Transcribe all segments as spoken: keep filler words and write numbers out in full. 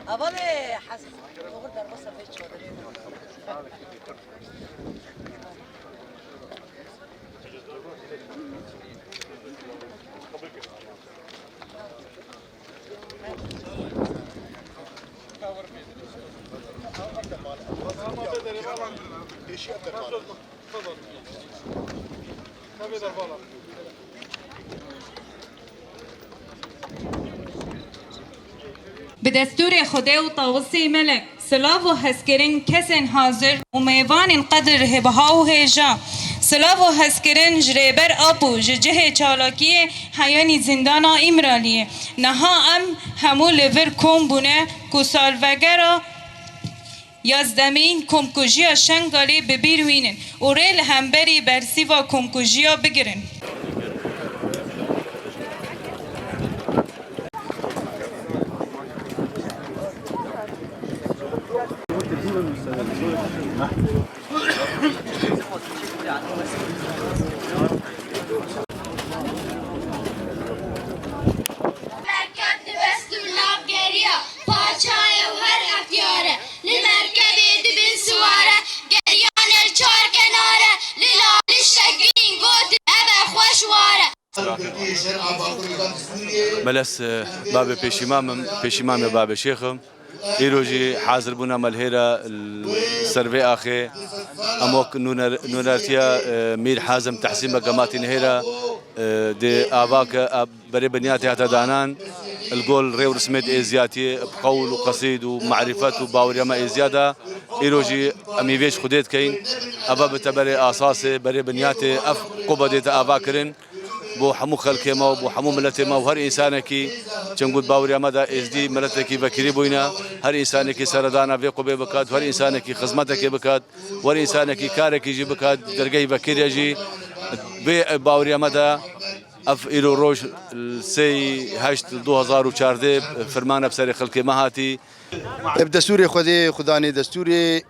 Hevalê Hesen, doğru derbasa vê çadırê. Bi destûrê Xwedê û Tawisê Melek, silav û hezkirin kesên hazir û mêvanên qedir hêbiha û hêja. Silav û hezkirin ji Rêber Apo ji cihê çalakiyê heyanî zîndana Îmraliyê. Niha em hemû li vir kom bûne ku salvegera yazdemîn komkujiya Şengalê bi bîr wînin û rê li hemberî bersîva komkujiya bigirin. Merkeb dibest û nav geriya, paçayê û her extiyar e. Li merkebê dibin siwar e, geriyan el çar kenar e. Li lalî şegîn gotin ev e xweş war e. Meles, e, babê pêşîmam im, pêşîmamê babê şêx im. Îro jî hazir bûna me li hêra li ser vê axê. Em wek nûner-, nûnertiya, e, Mîr Hazim Tehsîn Beg em hatîne hêra, e, dê ava ke, e, berê binyatê hate danan, li gol rê û rismêt êziyatiyê, bi qewl û qesîd û marîfet û baweriya me êziya da. Îro jî em îvê ji Xwedê dikeyin. Eva bite berê asasê, berê binyatê, ev qubedê te ava kirin. Bo hemû xelkê me û bo hemû miletê me û her însanekî, çend got baweriya me de êzdî miletekî vekirî bûyne, her însanekî seredana vê qubê bikat, her însanekî xizmetekê bikat, her însanekî karekî jî bikat, dergehî vekirî ye jî, vê baweriya me de ev îro roj sê heşt du hezar û çardeh firmane bi serê xelkê me hatî. Bi destûrê Xwedê, Xudanê destûrê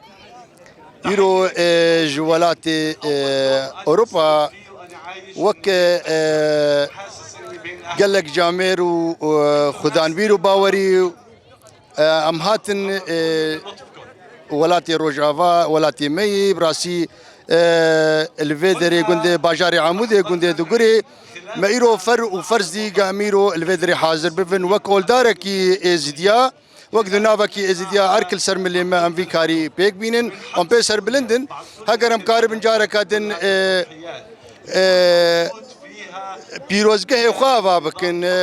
îro, e, ji welatê, e, Ewropa wek, e, gelek camêr û, û xudanbîr û bawerî, e, em hatin, e, welatê Rojava, welatê me yî, bi rastî, e, li vê derê gundê bajarê Amûdê, gundê Dugurê, me îro fer û ferz dî, ga em îro li vê derê hazir bibin wek oldarekî êzidiya. Wek di navekî Êzidiya erk li ser milê me em vî karî pêk bînin, em pê serbilind in. Heger em karibin careke din, e, e, pîrozgehê xwe ava bikin, e,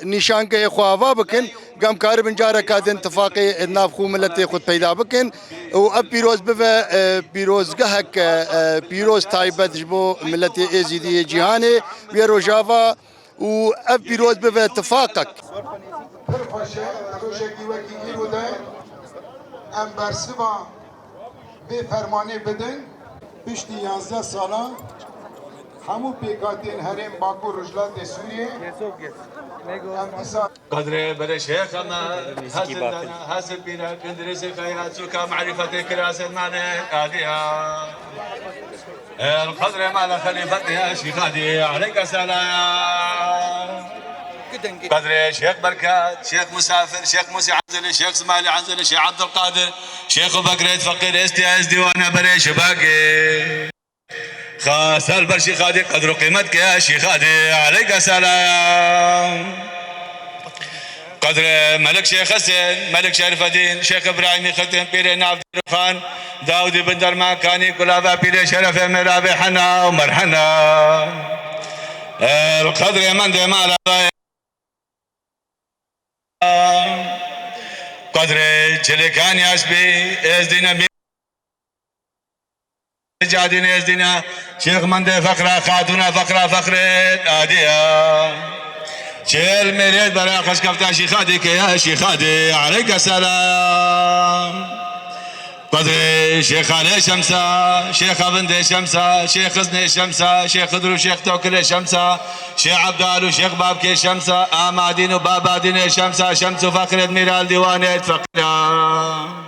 nîşangehê xwe ava bikin, em karibin careke din tifaqê di nav xwe û miletê xwe peyda bikin û ev pîroz bibe, e, pîrozgeheke, e, pîroz taybet ji bo miletê Êzidî yê cîhanê, yê Rojava. û ev pîroz bibe tifaqek. Pir xweş e, rojekî wekî îro de em bersiva vê fermanê bidin. Piştî yanzdeh sala hemû pêkhatiyên Herêm Bakur Rojhilatê Sûriyê em dîsa Qedrê berê şêxa me, Hezin dana, Hezin pîre, kindirê sê kaya, çûka marîfetê kirasê nane, aliya. El qedrê mala xelîfetê ya Şîxadî, aleyke selam. Qedrê Şêx Berkat, Şêx Musafir, Şêx Musî Anzilî, Şêx Simalî Anzilî, Şêx Abdulkadir, Şêx Bekrêt Feqîr Êstî ez dîwana berê şibagê. Xasel ber Şîxadî qedr û qîmet ke Şîxadî, aleyke selam. Qedrê Melik Şêx Hesen, Melik Şerifedîn, Şêx Îbrahîmî Xetin, Pîrê Navdîr Xan, Dawdî bin Dermakanî, Kulava Pîrê Şerefê Mêravê Hena û Merhena. El qedrê mendê mala Qedrê Çilikan Yaşbî, Êzdîne Mîr Cadîn Êzdîne, Şêx Mendê Fexra, Xatûna Fexra, Fexrê Dadiya. Çêl mêrêt bera xeşkefta Şîxadî ke ya Şîxadî, aleyke selam. Qedrê Şêxanê Şemsa, Şêx Evindê Şemsa, Şêx Xiznê Şemsa, Şêx Xidr û Şêx Tokilê Şemsa, Şêx Ebdal û Şêx Babkê Şemsa, Amadîn û Babadînê Şemsa, Şems û Fexrêt Mîral Dîwanêt Feqîra.